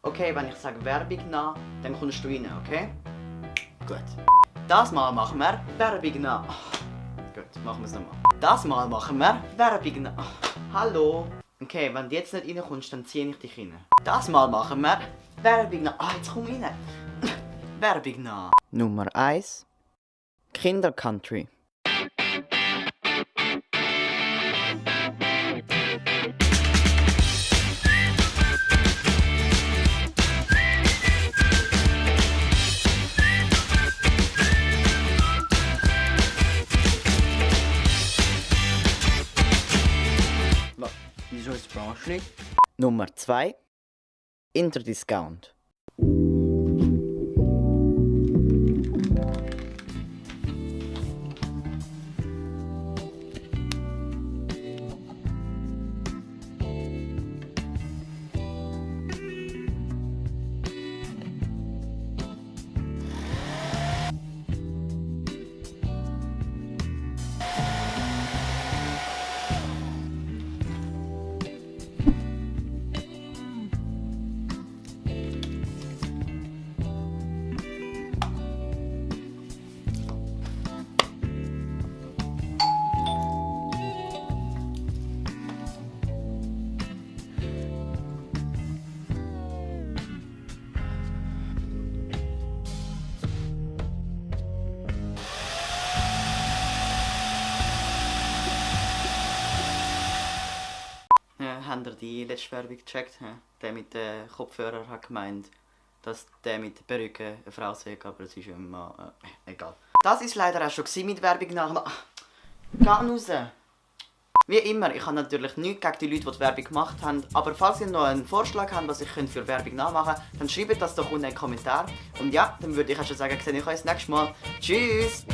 Okay, wenn ich sage Werbung nach, dann kommst du rein, okay? Gut. Das Mal machen wir Werbung nach. Gut, machen wir es nochmal. Das Mal machen wir Werbung nach. Hallo. Okay, wenn du jetzt nicht reinkommst, dann ziehe ich dich rein. Das Mal machen wir Werbung nach. Jetzt komm rein. Werbung nach. Nummer 1. Kindercountry. Wieso ist die Branche nicht? Nummer 2. Interdiscount. Habt ihr die letzte Werbung gecheckt? Der mit den Kopfhörern hat gemeint, dass der mit der Perücke eine Frau sagt, aber es ist ja immer egal. Das ist leider auch schon mit Werbung nach. Geh raus! Wie immer, ich habe natürlich nichts gegen die Leute, die die Werbung gemacht haben, aber falls ihr noch einen Vorschlag habt, was ich für Werbung nachmachen könnte, dann schreibt das doch unten in den Kommentaren. Und ja, dann würde ich auch schon sagen, sehe ich euch das nächste Mal. Tschüss!